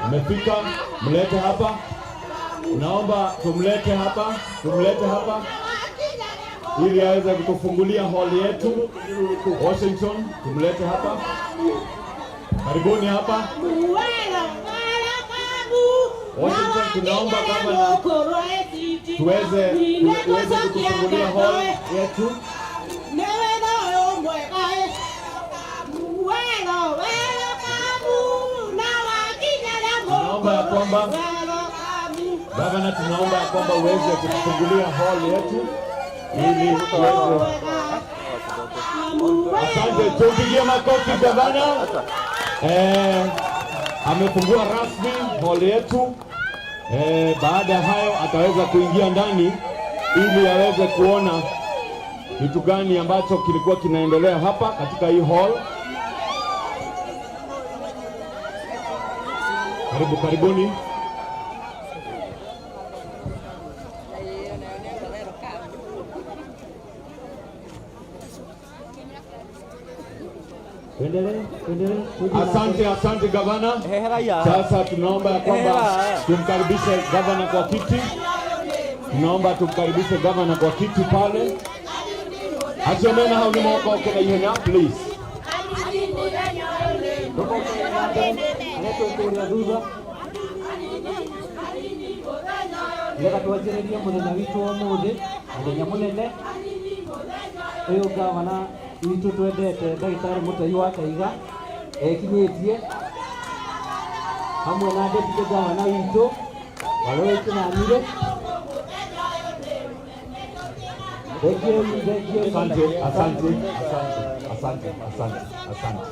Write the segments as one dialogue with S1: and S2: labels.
S1: Amefika, mlete hapa. Naomba tumlete hapa, tumlete hapa ili aweze kutufungulia hall yetu Washington. Tumlete hapa, karibuni hapa Washington. Tunaomba gavana tuweze uweze kutufungulia hall yetu. Tunaomba ya kwamba gavana, tunaomba ya kwamba uweze kutufungulia hall yetu ili tuweze. Asante, tumpigie makofi gavana. Amefungua rasmi hall yetu. Baada ya hayo ataweza kuingia ndani ili aweze kuona kitu gani ambacho kilikuwa kinaendelea hapa katika hii hall. Karibu, karibuni.
S2: Tuendelee, tuendelee. Tuje na-
S1: Asante, asante gavana. Sasa tunaomba ya kwamba tumkaribishe gavana kwa kiti. Tunaomba tumkaribishe gavana kwa kiti pale. Acio mena hau nĩ moka na ihenya, please.
S2: Tũcoke na mbere, arĩa twĩ kũrĩa thutha, nĩgetha twanjĩrĩrie mũthenya witũ wa ũmũthĩ, mũthenya mũnene ũyũ. Gavana witũ twendete, ndagĩtarĩ Mũtei wa Kaiga, ekinyĩtie hamwe na deputy gavana witũ Warũĩ Kĩnanire. Thank you, thank you.
S1: Asante, asante, asante, asante, asante, asante.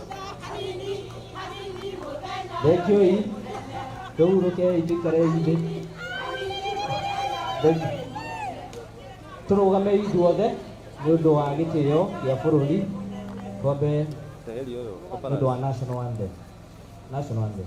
S2: Thank you. Tũhurũke tũikare thĩ. Thank you. Tũrũgame ithuothe nĩ ũndũ wa gĩtĩo gĩa bũrũri, twambe nĩ ũndũ wa national anthem. National anthem.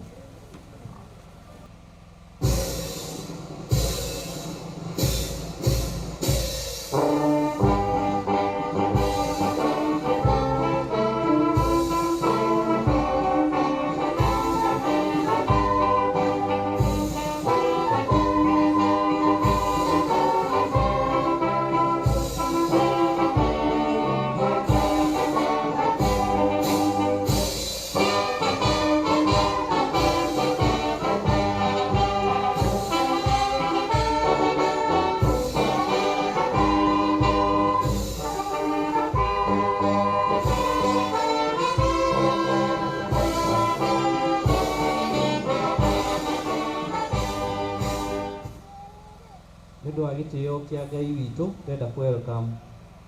S2: Nĩ ũndũ wa gĩtĩo kĩa Ngai witũ, ndĩrenda kũ welcome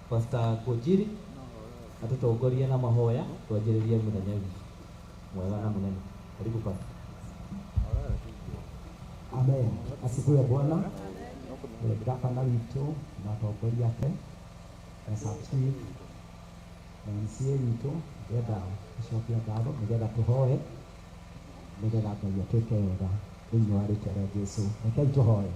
S2: Pastor Kũnjiri atũtongorie na mahoya, twanjĩrĩrie mũthenya witũ mwega na mũnene. Karibu, Pastor.
S3: Amen. Asifiwe Bwana. Gavana witũ na atongoria ake na sub chief na MCA witũ, ndĩrenda gũcokia ngatho nĩgetha tũhoe, nĩgetha Ngai atwĩke wega thĩinĩ wa rĩtwa rĩa Jesu. Rekei tũhoe.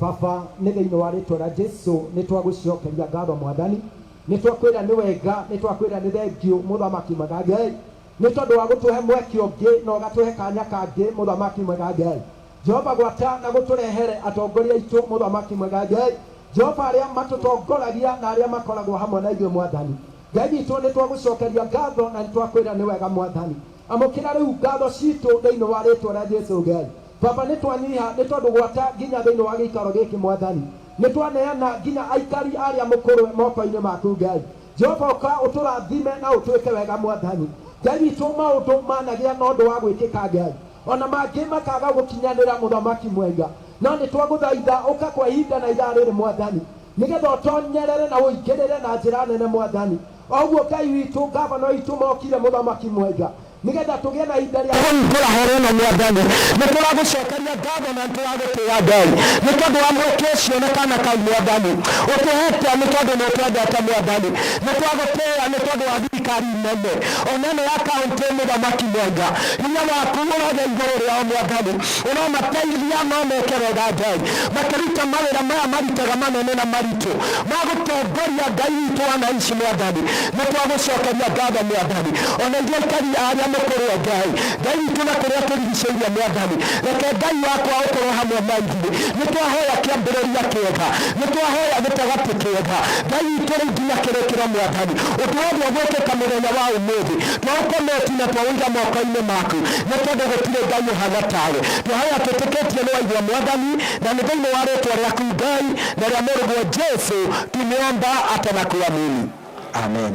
S3: Baba, nĩ thĩinĩ wa rĩtwa rĩa Jesu nĩ twagũcokeria ngatho Mwathani, nĩ twakwĩra nĩ wega, nĩ twakwĩra nĩ thengiũ, mũthamaki mwega Ngai, nĩ tondũ wa gũtũhe mweke ũngĩ na ũgatũhe kanya kangĩ, mũthamaki mwega Ngai. Jehova, gwata na gũtũrehere atongoria aitũ, mũthamaki mwega Ngai. Jehova, arĩa matũtongoragia na arĩa makoragwo hamwe na ithuĩ, Mwathani Ngai witũ, nĩ twagũcokeria ngatho na nĩ twakwĩra nĩ wega. Mwathani, amũkĩra rĩu ngatho citũ thĩinĩ wa rĩtwa rĩa Jesu. Ngai Baba, nĩ twanyiha nĩ tondũ gwata nginya thĩinĩ wa gĩikaro gĩkĩ. Mwathani, nĩ twaneana nginya aikari arĩa mũkũrwe moko-inĩ maku. Ngai Jehova, ũka ũtũrathime na ũtwĩke wega. Mwathani Ngai witũ, maũndũ managĩa na ũndũ wa gwĩkĩka, Ngai, ona mangĩ makaga gũkinyanĩra, mũthamaki mwega, no nĩ twagũthaitha ũka kwa ihinda na ithaa rĩrĩ, Mwathani, nĩgetha ũtonyerere na ũingĩrĩre na njĩra nene, Mwathani. O ũguo Ngai witũ, gavana witũ mokire, mũthamaki mwega, nĩgetha tũgĩe na ihinda rĩa kũhingũra horo ĩno. Mwathani, nĩ tũragũcokeria ngatho na nĩ tũragũtĩĩa, Ngai, nĩ tondũ wa mweke ũcio na kana kau, Mwathani, ũtũhete, nĩ tondũ nĩ ũtwendete. Mwathani, nĩ twagũtĩĩa nĩ tondũ wa thirikari nene ona ĩno ya kaũntĩ. Mũthamaki mwega, hinya waku ũrogĩa igũrũ rĩao. Mwathani, ũromateithia no meke wega, Ngai, makĩruta mawĩra maya marutaga manene na maritũ ma gũtongoria, Ngai witũ, wananchi. Mwathani, nĩ twagũcokeria ngatho. Mwathani, ona ithuĩ aikari arĩa
S4: Mũkũrwe Ngai, Ngai witũ na kũrĩa tũrigicĩirie. Mwathani, reke Ngai wakwa ũkorwo hamwe na ithuĩ. Nĩ twahoya kĩambĩrĩria kĩega, nĩ twahoya gĩtagatĩ kĩega, Ngai witũ, rĩu nginya kĩrĩkĩro. Mwathani, ũndũ wothe ũgwĩkĩka mũthenya wa ũmũthĩ twaũkometi na twaũiga moko-inĩ maku, nĩ tondũ gũtirĩ Ngai ũhana tawe. Twahoya twĩtĩkĩtie nĩ waigua, Mwathani, na nĩ thĩinĩ wa rĩtwa rĩaku Ngai na rĩa mũrũguo Jesu tumeomba hata na kuamini, amen.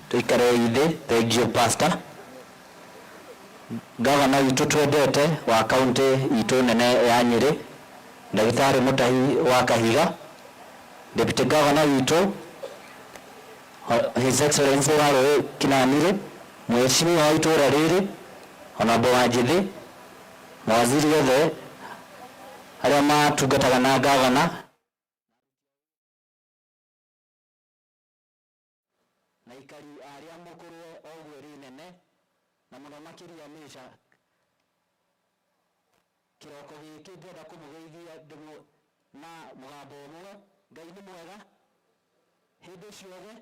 S5: Tuikare thĩ. Thank you, Pastor. Gavana witũ twendete wa kaunti itũ nene ya Nyĩrĩ, Ndagĩtarĩ Mutahi wa Kahiga, Deputy Governor witũ, His Excellency wa Rũĩ Kinanire, Mheshimiwa wa itũũra rĩrĩ, Honorable Wanjĩthĩ, mawaziri othe arĩa matungataga na gavana na ikari arĩa mũkũrwe oguo ri nene na mũno makĩria mĩca kĩroko gĩkĩ, ngwenda kũmũgeithia ndĩmũ na mũgambo ũmwe. Ngai nĩ mwega hĩndĩ ciothe.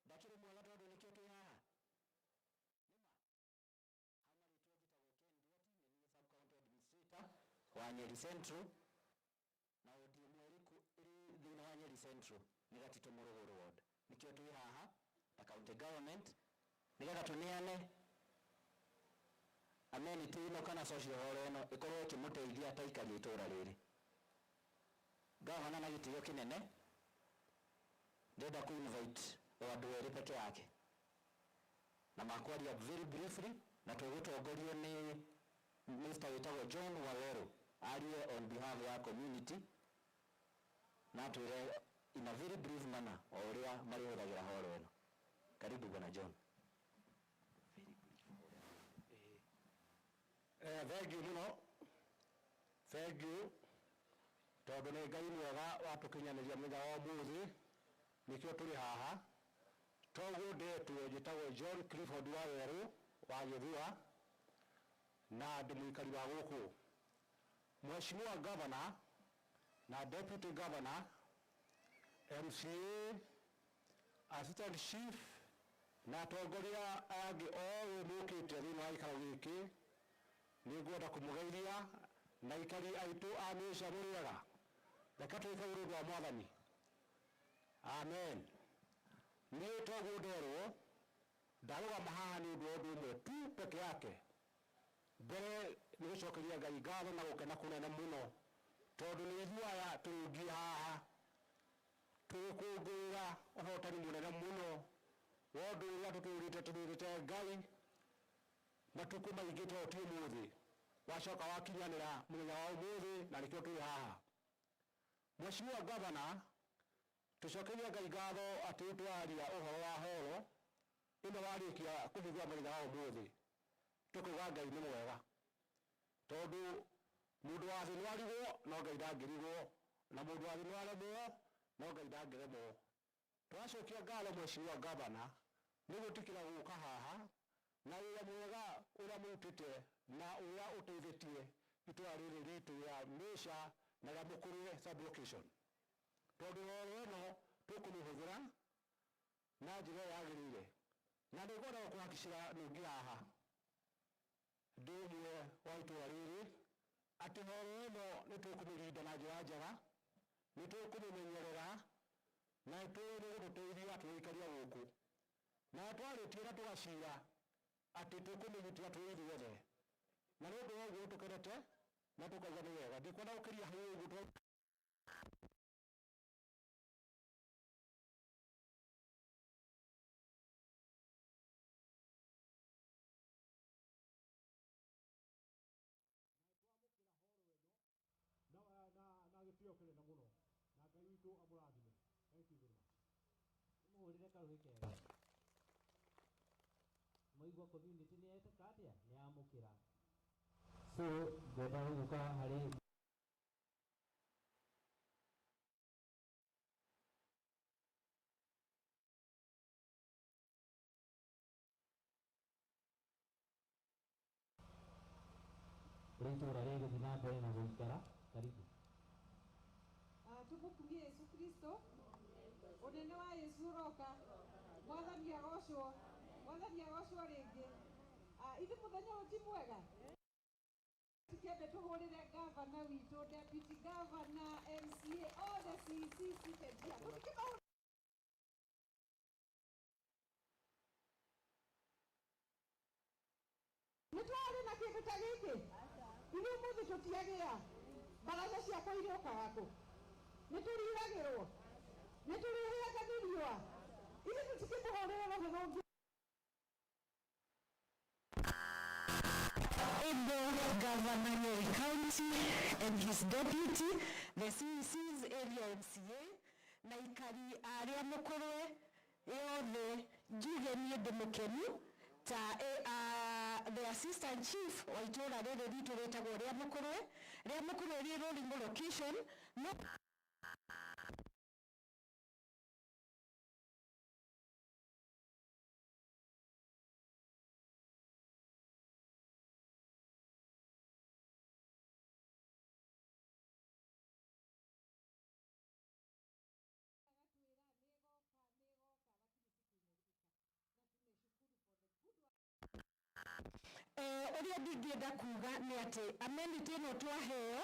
S5: Ndakĩrĩ mwega tondũ nĩkĩo twĩ haha. Wa Nyeri Central na wodi ĩmwe ĩrĩ thĩinĩ wa Nyeri Central nĩ Gatito Mũrũgũrũ ward, nĩkĩo twĩ haha ta county government nĩgetha tũneane amenity ĩno kana social hall ĩno ĩkorwo ĩkĩmũteithia ta ikari a itũũra rĩrĩ. Gavana, na gĩtĩo kĩnene, ndĩrenda kũ invite o andũ erĩ peke yake na makwaria very briefly, na tũgũtongorio nĩ Mr. wĩtagwo John Waweru arie on behalf ya community na atwĩre in a very brief manner o ũrĩa marĩhũthagĩra hall ĩno. Karibu, Bwana John.
S6: Thank you muno, thank you, tondũ nĩ Ngai mwega watũkinyanĩria mũthenya wa ũmũthĩ, nĩkĩo tũrĩ haha. Toguo ndetwo, njĩtagwo John Clifford Wawerũ wa Gĩthua na ndĩ mũikari wa gũkũ. Mheshimiwa Governor na Deputy Governor, MCA, Assistant Chief na atongoria angĩ othe mũkĩte thĩinĩ wa gĩikaro gĩkĩ, nĩ ngwenda kũmũgeithia na ikari aitũ a mĩca. Mũrĩega? Reke twĩke ũndũ wa Mwathani. Amen. Niĩ toguo nderwo, ndarũgama haha nĩ ũndũ wa ũndũ ũmwe tu peke yake. Mbere nĩ gũcokeria Ngai ngatho na gũkena kũnene mũno, tondũ nĩ ithuĩ aya tũrũngiĩ haha tũgĩkũngũĩra ũhotani mũnene mũno wa ũndũ ũrĩa tũtũrĩte tũrĩrĩte Ngai matukũ maingĩ, to ti ũmũthĩ, wacoka wakinyanĩra mũthenya wa ũmũthĩ, na nĩkĩo twĩ haha. Mheshimiwa Governor, tũcokerie Ngai ngatho atĩ twaria ũhoro wa horo ĩno warĩkia kũhingũra mũthenya wa ũmũthĩ, tũkauga Ngai nĩ mwega, tondũ mũndũ wa thĩ nĩ arigwo no Ngai ndangĩrigwo, na mũndũ wa thĩ nĩ aremwo no Ngai ndangĩremwo. Twacokia ngatho, Mheshimiwa Governor, nĩ gwĩtĩkĩra gũka haha na wĩra mwega ũrĩa mũrutĩte na ũrĩa ũteithĩtie itũra rĩrĩ ritũ rĩa Mĩca na rĩa Mũkũrwe sub-location, tondũ horo ĩno tũkũmĩhũthĩra na njĩra ĩrĩa yagĩrĩire. Na nĩ ngwenda gũkũhakicĩra nũngi haha ndĩ ũmwe wa itũra rĩrĩ atĩ horo ĩno nĩ tũkũmĩrinda na njĩra njega, nĩ tũkũmĩmenyerera na tũĩ nĩ gũtũteithia tũgĩikaria gũkũ, na twarĩtie na tũgacira atĩ tũkũmĩgitĩra twĩ ithuothe, na nĩ ũndũ wa ũguo tũkenete na tũkauga nĩ wega. Ndikwenda gũkĩria hau ũguo.
S1: Na gĩtĩo kĩnene mũno, na Ngai witũ amũrathime. Thank you very much.
S2: Mũhũrĩre karũhĩ kega. Mũigua community nĩ yetĩka atĩa, nĩ yamũkĩra. So ngwenda gũka harĩ ũrĩa itũũra rĩgũthiĩ na mbere na gũikara. Karibu.
S7: Tumukumie Yesu Kristo. Unene wa Yesu uroka. Mwathani agocwo, Mwathani agocwo rĩngĩ. Ithe muthenya ũyũ ti mwega? Tukĩambe tũhũrĩre gavana witũ, deputy governor, MCA, all the CEC seated here. Tũtikĩmahũrĩre. Nĩ twarĩ na kĩndũ ta gĩkĩ? Ithuĩ ũmũthĩ tũtiagĩa baraca ciakwa irĩũkaga kũ? Nĩ tũriragĩrwo, nĩ tũrĩhĩaga nĩ riũa. Ithuĩ tũtikĩmũhũrĩre rũhĩ rũngĩ.
S8: Able Governor Nyeri County and his deputy, the CECs area MCA, na ikari arĩa mũkũrwe yothe, njuge niĩ ndĩ mũkenu ta the assistant chief wa itũra rĩrĩ ritũ rĩtagwo rĩa Mũkũrwe. Rĩa Mũkũrwe rĩ Rũringũ location no ũrĩa ndingĩenda kuga nĩ atĩ amenity ĩno twaheo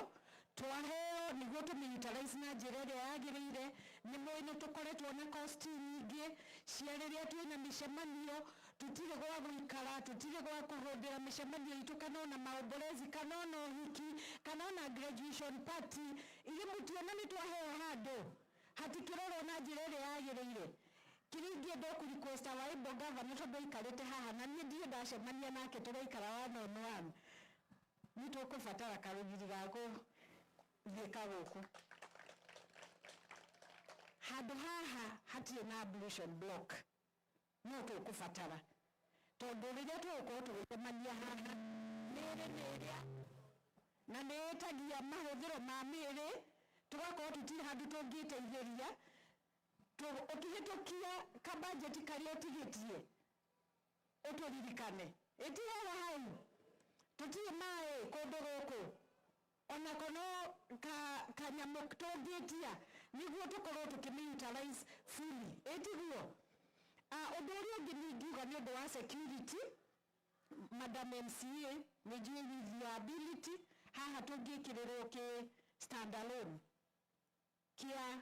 S8: nĩguo tũmĩ-utilize na njĩra ĩrĩa yagĩrĩire. Nĩ mũĩ nĩ tũkoretwo na cost nyingĩ cia rĩrĩa twĩna mĩcemanio, tũtirĩ gwa gũikara, tũtirĩ gwa kũhũndĩra mĩcemanio itũ, kana ona maombolezi, kana ona ũhiki, kana ona graduation party. Ithuĩ mũtiona nĩ twaheo handũ hatikĩrorwo na njĩra ĩrĩa yagĩrĩire. Kĩrĩa ingĩenda kũ request our able governor, tondũ aikarĩte haha na niĩ ndirĩ ndacemania nake, tũraikara one on one, nĩ tũkũbatara karũgiri ga gũthiĩka gũkũ. Handũ haha hatirĩ na ablution block, no tũkũbatara, tondũ rĩrĩa tũgũkorwo tũgĩcemania haha, mĩĩrĩ nĩ ĩrĩa na nĩ ĩtagia mahũthĩro ma mĩĩrĩ, tũgakorwo tũtirĩ handũ tũngĩteithĩria. Ũkĩhĩtũkia kabajeti karĩa ũtigĩtie, ũtũririkane ĩtihaga hau. Tũtirĩ maĩ kũndũ gũkũ, onako no kanyamũ tũngĩtia nĩguo tũkorwo tũkĩmĩ-utilize fully, ĩtiguo? Ũndũ ũrĩa ũngĩ ningiuga nĩ ũndũ wa security, Madam MCA, nĩ njũĩ with your ability haha tũngĩkĩrĩrwo kĩ stand alone kĩa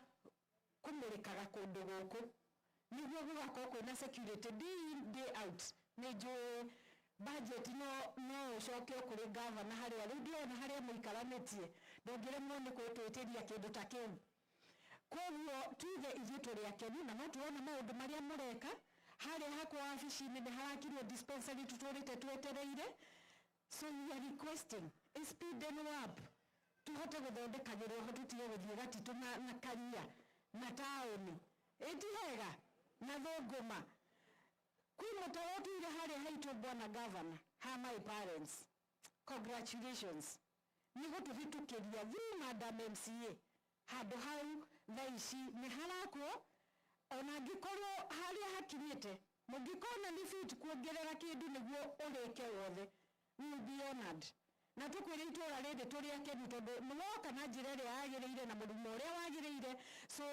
S8: kũmũrĩkaga kũndũ gũkũ nĩguo gũgakorwo kwĩna security day in, day out. Nĩ njũĩ budget no ũcoke kũrĩ gavana harĩa rĩu ndĩrona harĩa mũikaranĩtie, ndũngĩremwo nĩ gwĩtwĩtĩria kĩndũ ta kĩu. Koguo tuge ithuĩ tũrĩ akenu na no tũrona maũndũ marĩa mũreka harĩa hakwa wabici-inĩ. Nĩ harakirwo dispensary tũtũrĩte twetereire, so we are requesting speed up tuhote gũthondekagĩrwo ho, tũtige gũthiĩ gatitũ na karia na taũni ĩti hega na thũngũma. Kwĩ mũtaro tuire harĩa haitũ, bwana governor, ha my parents, congratulations nĩ gũtũhĩtũkĩria through Madam MCA. Handũ hau thaa ici nĩ harakwo, ona angĩkorwo harĩa hakinyĩte mũngĩkona nĩ fit kuongerera kĩndũ nĩguo ũrĩke wothe, we will be honored. Na tũkwĩre itũra rĩrĩ tũrĩ akenu tondũ nĩwoka na njĩra ĩrĩa yagĩrĩire na mũrumo ũrĩa wagĩrĩire. So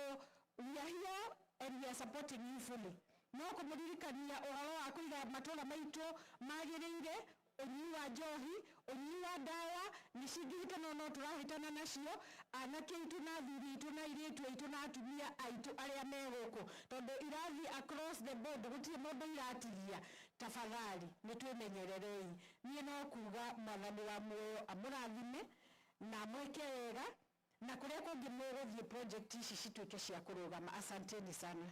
S8: we are here and we are supporting you fully. No kũmũririkania ũhoro wa kũiga matũra maitũ magĩrĩire. Ũnyui wa njohi, ũnyui wa ndawa nĩ cingĩhĩtana, no tũrahĩtana nacio anake aitũ na athuri aitũ na airĩtu aitũ na atumia aitũ arĩa me gũkũ, tondũ irathiĩ across the board, gũtirĩ mũndũ iratigia. Tafadhali nĩ twĩmenyererei. Niĩ no kuga Mwathani wa muoyo amũrathime na amwĩke wega, na kũrĩa kũngĩ mũgũthiĩ project ici cituĩke cia kũrũgama. Asanteni sana.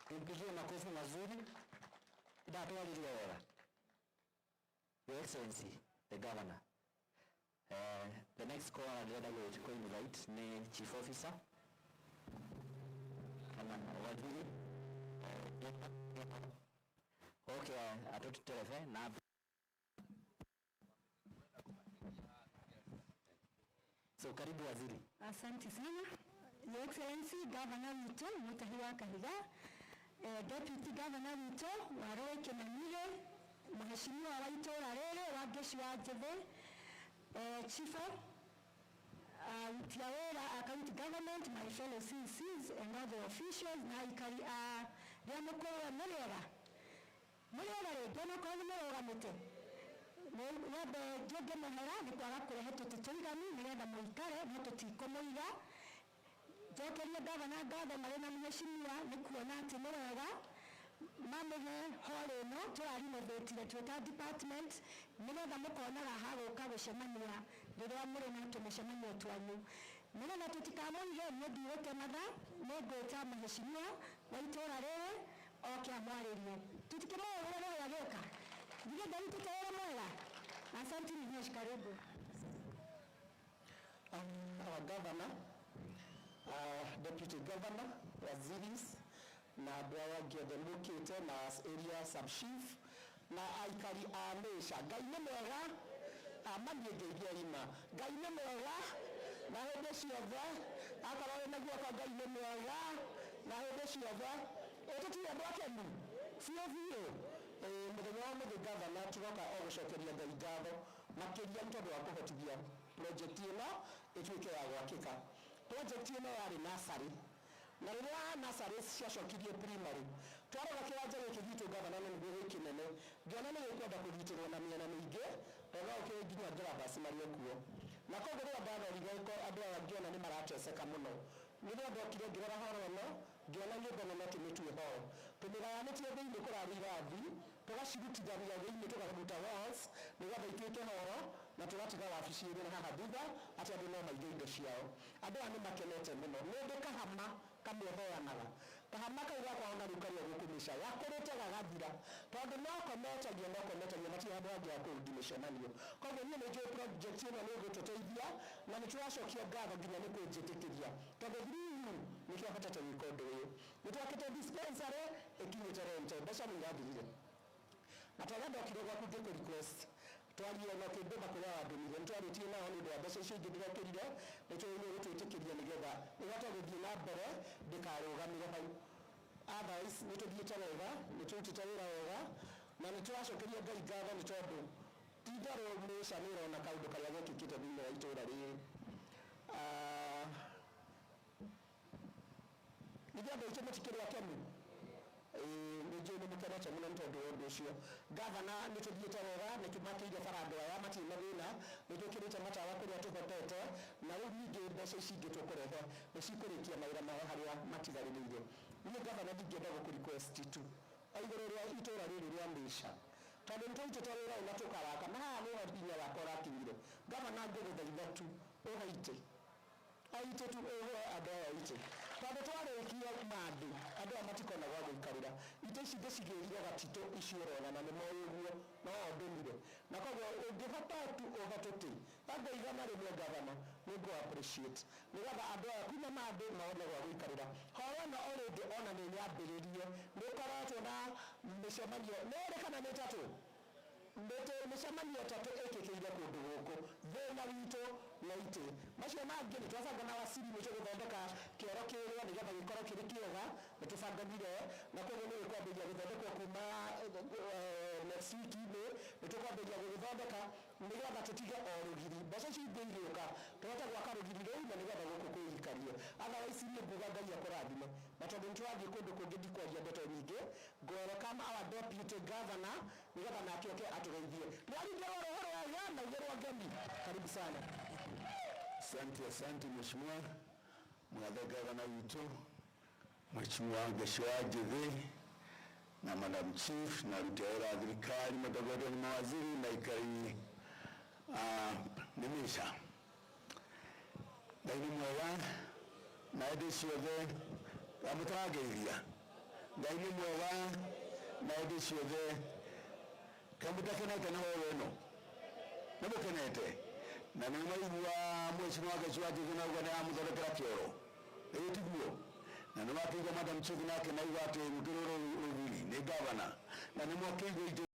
S5: Tumpigie makofi mazuri. Ndatwaririe wega. Your Excellency, the Governor. The next caller ndĩrenda kũ invite nĩ Chief Officer kana waziri. Okay, atũterebe na. So karibu, waziri.
S9: Asante sana. Your Excellency Governor witũ Mutahi wa Kahiga, Deputy Governor witũ Waroe Kĩmanyire, Mheshimiwa wa itũra rĩrĩ wa Ngeci wa Njĩthĩ, Chief, aruti a wĩra a county government, my fellow CCs and other officials, na aikari a rĩa mũkũrwe, mũrĩega? Mũrĩ ega rĩngĩ, onokorwo nĩ mũrũgamĩte. Nyambe njũnge mũhera nĩ kwaga kũrehe tũtĩ tũiganu nĩgetha mũikare, no tũtikũmũiga. Njokerie gavana ngatho marĩ na mheshimiwa nĩ kuona atĩ nĩ wega mamũhe hall ĩno tũrarinovatire twĩ ta department, nĩgetha mũkonaga ha gũka gũcemania rĩrĩa mũrĩ na tũmĩcemanio twanyu. Nĩgetha tũtikamũige, niĩ ndigũte mathaa, nĩ ngwĩta mheshimiwa wa itũũra rĩrĩ oke amwarĩrie. Tũtikĩmũhũrĩre rũhĩ agĩũka. Githĩ ndarutĩte wĩra mwega? Asante Mhesh, karibu.
S4: Our governor, deputy governor, waziris na andũ aya angĩ othe mũkĩte na area sub chief na aikari a Meca. Ngai nĩ mwega, amanie ngeithia ima. Ngai nĩ mwega na hĩndĩ ciothe, akorwo wĩna guoko Ngai nĩ mwega na hĩndĩ ciothe. Ĩ tũtirĩ andũ akenu biũ biũ. Mũthenya wa mũthĩ gavana tũroka o gũcokeria Ngai ngatho makĩria nĩ tondũ wa kũhotithia project ĩno ĩtuĩke ya gwakĩka. Project ĩno yarĩ nursery, na rĩrĩa nursery ciacokirie primary, twarora kĩwanja gĩkĩ gitũ gavana na nĩguo gĩ kĩnene, ngĩona nĩ gĩkwenda kũgitĩrwo na mĩena mĩingĩ, tondũ no ũkĩrĩ nginya grabbers marĩ o kuo. Na koguo rĩrĩa ndarorire andũ aya ngĩona nĩ marateseka mũno. Rĩrĩa ndokire ngĩrora horo ĩno, ngĩona nyũmba ĩno no tũmĩtue hall. Tũmĩgayanĩtie thĩinĩ kũrarĩ irathi, tũgacirutithania thĩinĩ tũkaruta walls nĩgetha ituĩke horo, na tũgatiga wabici ĩrĩ na haha thutha atĩ andũ no maige indo ciao. Andũ aya nĩ makenete mũno. Nĩ ndĩ kahama kamwe heanaga. Kahama kau gakwa ona rĩu karĩ o gũkũ Mĩca, gakũrĩte gagathira, tondũ no kometagia, no kometagia, matirĩ handũ hangĩ ha kũruti mĩcemanio. Koguo niĩ nĩ njũĩ project ĩno nĩ ĩgũtũteithia, na nĩ tũracokia ngatho nginya nĩ kũnjĩtĩkĩria, tondũ through you nĩkĩo hotete gwĩka ũndũ ũyũ. Nĩ twakĩte dispensary ĩkinyĩte rente, mbeca nĩ irathirire. Na tondũ ndokire gwaku ngĩkũ request twarie na ũkĩndũma kũrĩa wandũmire, nĩ twarĩtie nao nĩ ũndũ wa mbeca icio ingĩ ndĩrekĩrire, nĩ tũĩ nĩ ũgũtwĩtĩkĩria nĩgetha ĩhote gũthiĩ na mbere ndĩkarũgamĩre hau. Otherwise nĩ tũthiĩte wega, nĩ tũrutĩte wĩra wega, na nĩ tũracokeria Ngai ngatho nĩ tondũ ti itherũ Mĩca nĩ ĩrona kaũndũ karĩa gekĩkĩte thĩinĩ wa itũũra rĩrĩ. Ithuĩ andũ aitũ mũtikĩrĩ akenu? Nĩ njũĩ nĩ mũkenete mũno nĩ tondũ wa ũndũ ũcio. Gavana nĩ tũthiĩte wega, nĩ tũmakĩire bara andũ aya matirĩ na thĩna, nĩ twĩkĩrĩte matawa kũrĩa tũhotete, na rĩu ningĩ mbeca ici ingĩ tũkũrehe nĩ cikũrĩkia mawĩra mao harĩa matigarĩrĩire. Niĩ gavana ndingĩenda gũkũ request tu o igũrũ rĩa itũũra rĩrĩ rĩa Mĩca, tondũ nĩ tũrutĩte wĩra ũyũ na tũkaraka, na haha nĩho hinya wakwa ũrakinyire. Gavana ngũgũthaitha tu ũhe itĩ, o itĩ tu ũhe andũ aya itĩ, tondũ twarĩkia mandũ andũ aya matikona gwa gũikarĩra. Itĩ ici ndĩcigĩrire gatitũ ici ũrona, na nĩ moĩ ũguo, no o ndũmire. Na koguo ũngĩhota tu ũhe tũtĩ anga 100 gavana, nĩ ngũ appreciate, nĩgetha andũ aya kuma mandũ mone gwa gũikarĩra. Horo ĩno o rĩngĩ ona nĩ nyambĩrĩrie, nĩ ĩkoretwo na mĩcemanio nĩ ĩrĩ kana nĩ ĩtatũ, mĩcemanio ĩtatũ ĩkĩkĩire kũndũ gũkũ. Thĩna witũ na itĩ macio mangĩ nĩ twabanga na waciri nĩ tũgũthondeka kĩoro kĩrĩa nĩgetha gĩkorwo kĩrĩ kĩega, nĩ tũbanganire na koguo nĩ gĩkwambĩrĩria gũthondekwo kuma next week inĩ, nĩ tũkwambĩrĩria gũgĩthondeka nĩgetha tũtige o rũgiri. Mbeca icio ingĩ igĩũka tũhote gwaka rũgiri rũu na nĩgetha gũkũ kwĩikarie. Otherwise niĩ nguga Ngai akũrathime, na tondũ nĩ tũrathiĩ kũndũ kũngĩ ndikwaria ndeto nyingĩ, ngũ welcome our deputy governor nĩgetha nake oke atũgeithie. Nĩaringĩrwo rũhũ rwega na igĩrwo ngemi. Karibu sana.
S10: Asante, asante Mheshimiwa Mwathani Gavana witũ, Mheshimiwa Gachagua Njĩthĩ na Madam Chief na aruti a wĩra a thirikari matongoretio nĩ mawaziri na aikari nĩ Mĩca. Ngai nĩ mwega na hĩndĩ ciothe kamũtarangeithia. Ngai nĩ mwega na hĩndĩ ciothe. Kamũtakenete na horo ĩno, nĩ mũkenete na nĩ maigua Mheshimiwa Gachagua Njĩthĩ nauga nĩ aramũthondekera kĩoro, ĩĩ tiguo? Na nĩ wakĩigua Madam Chief nake naigua atĩ rũkĩrwo rũgiri nĩ gavana, na nĩ mwakĩigua itĩ.